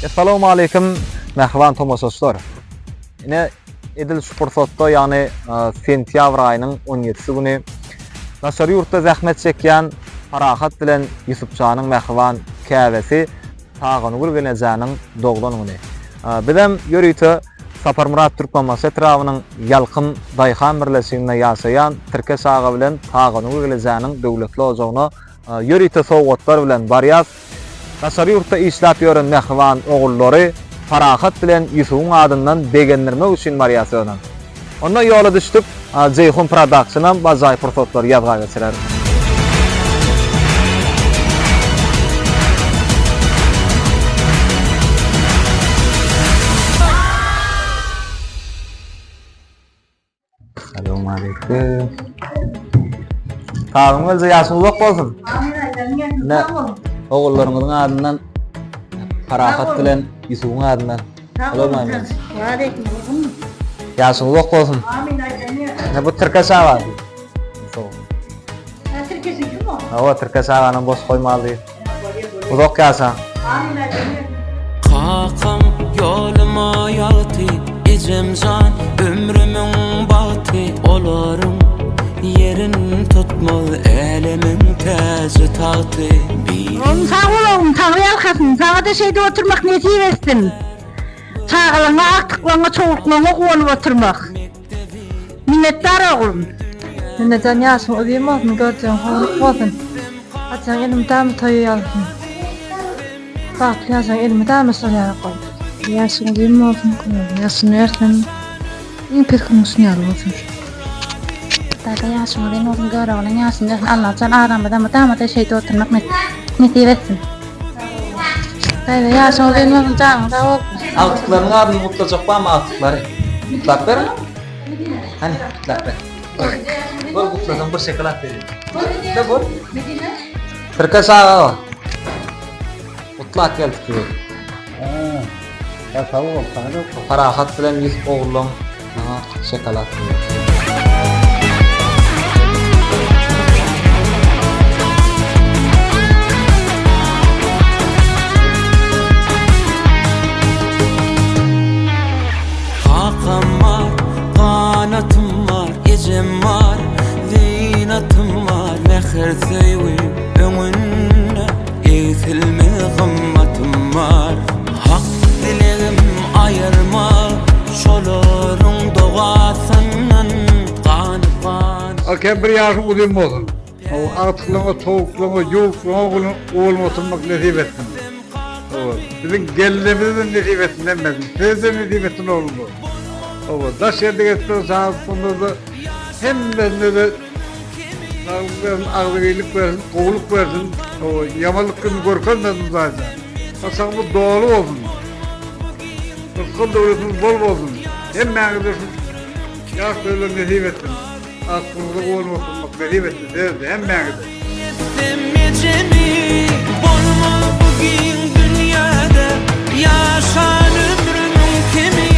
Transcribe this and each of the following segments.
Essalawmaleýkim mähriban tomaşaçylar. Ine edil şu pursatda ýagny sentýabr aýynyň on ýedisi güni daşary ýurtda zähmet çekýän Parahat bilen Ýusupjanyň mähriban käbesi Tagangül gelnejäniň doglan güni. Bizem ýörite Saparmyrat Türkmenbaşy etrabynyň Ýalkym daýhan birleşiginde ýaşaýan Tirkeş aga bilen Tagangül gelnejäniň döwletli ojagyna ýörite sowgatlar bilen barýas. Daşary ýurtda işläp ýören mähriban ogullary Parahat bilen Ýusubyň adyndan begendirmek üçin barýas özem. Onda ýola düşdük, Jeýhun Productionam bajaý pursatlary ýazga geçirer. Salowmaleýkim. Saglygyň bolsa ýaşyň uzak bolsun. Amin aýdanyň gelsin. Ine, Sag boluň. Ogullaryňyzyň adyndan Parahat Sag boluň. bilen Ýusubyň adyndan. Sag boluň. Salowmaleýkim. Waleýkim gurgun. Ýaşyň uzak bolsun. Amin aýdanyň gelsin. Ine bu Tirkeş aga. Sag bol. Ha Tirkeşiň kim o? Hawa, Tirkeş aganyň boş goýmaly. Bolýar, bolýar. Uzak ýaşa. Amin aýdanyň gelsin. Kakam ýoluma ýagty, ejemjan ömrümiň bagty, olaryň ýerin tutmaz älemiň täji tagty. Bir. Oglum sag bol oglum Taňry ýalkasyn saňada şeýdip oturmak nesip etsin çagalaňa agtyklaňa çowluklaňa guwanyp oturmak. Minnetdar oglum. Enejan ýaşyň uzyn bolsun görjegiň howluk bolsun Haçan elmydama toýa ýalsyn Bagtly ýaşaň elmydama şol ýaly bolsun. Ýaşyň uzyn bolsun köňlüň ýaşyny bersin iň pes günüň şun ýaly bolsun. Dada ýaşyň uzyn bolsun Göroglyň ýaşyny bersin Allajan aramyzda mydamada şeýdip oturmak nesip etsin. Daýza ýaşyň uzyn bolsun janyň sag bolsun. Agtyklaryň adyny gutlajak barmy agtyklary? Gutlap ber. Hany gutlap ber. Bol gutlasaň bir şokolad berýän. Gutla bol. Tirkeş aga. Gutlap geldik sizi. Ha, sag bol, sag bol. Parahat bilen Ýusup ogluň Maňa şokolad ber. Kakam bar, ganatym bar, ejem bar, zynatym bar, mähir söýgim öňünde egsilmez gymmatym bar. Hak dilegim aýyrma şolaryň dogasyndan ganyp-ganyp. Aka bir ýaşyň uzyn bolsun. Agtyklaryňa, towuklaryňa, ýowuklaryňa guwanyp oturmak nesip etsin. Biziň gelinlerimize-de nesip etsin hemmesini. Size-de nesip etsin oglum. Hawa, daş ýerde gezip duran çagajyklarymyza-da hemmesine-de saglyk bersin, agzybirlik bersin, gowulyk bersin. Hawa, ýamanlyk gününi görkezmesin Hudaýjan. Saçagymyz doly bolsun. Rysgal döwletimiz bol bolsun. Hemmäňize şu ýaş toýlar nesip etsin. Aklyňyza guwanyp oturmak nesip etsin size-de hemmäňize. Etsem ejemi bolmaz bu giň dünýäde ýaşan ömrümiň kemi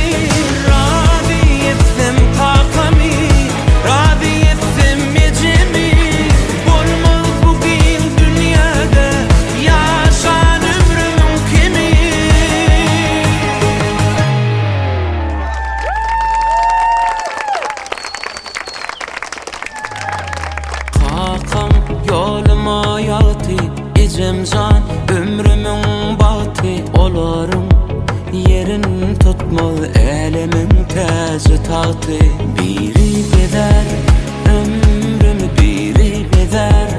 Razy etsem kakamy razy etsem ejemi bolmaz bu giň dünýäde ýaşan ömrümiň kemi. Kakam ýoluma ýagty, ejemjan ömrümiň bagty, olaryň ýerin tutmaz älemiň täji tagty. Biri bezär ömrümi, biri bezär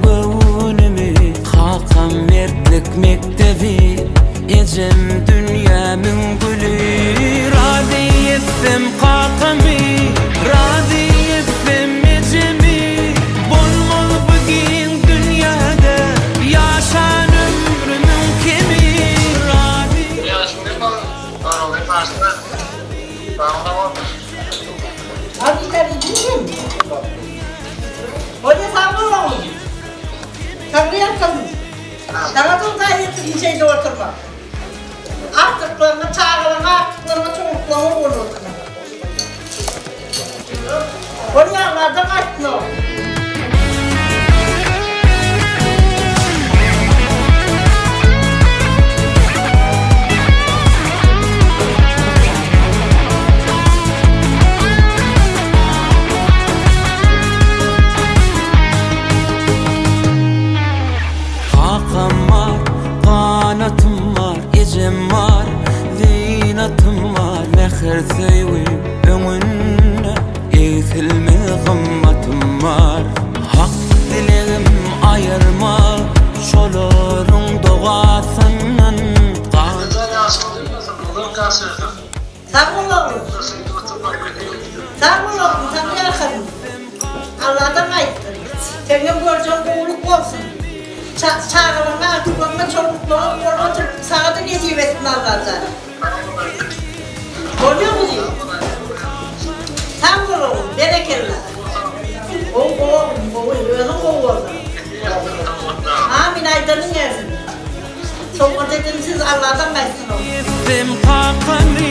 göwnümi, kakam mertlik mekdebi, Ejem dünýämiň güli Razy etsem kakamy Razy etsem ejemi Bolmaz bu giň dünýäde Ýaşan ömrümiň kemi Razy Ýaşyň ne bolsun Görogly başda Sagda bol. Bolýa sag bol oglum. Taňry ýalkasyn. Saňa Hudaý etsin şeýdip oturma. Agtyklaryňa, çagalaryňa, agtyklaryňa, çowluklaryňa bolup oturma. Ol ýaglardan gaýtma. Sag bol oglum. Sag bol oglum, saňa ýalkasyn. Alladan gaýtsyn. Seňňem görjek gowulyk bolsun. Çagalaryňa, agtyklaryňa, çoluklaryňa bol oturyp saňa-da nesip etsin Allajan. Bolýa guzym. Sag bol oglum, berekella. Gowy gowy oglum, gowy, özüň gowy bolsaň. Amin aýdanyň gelsin. Sowgat eden siz Alladan gaýtsyn oglum. Ýetsem kakamy.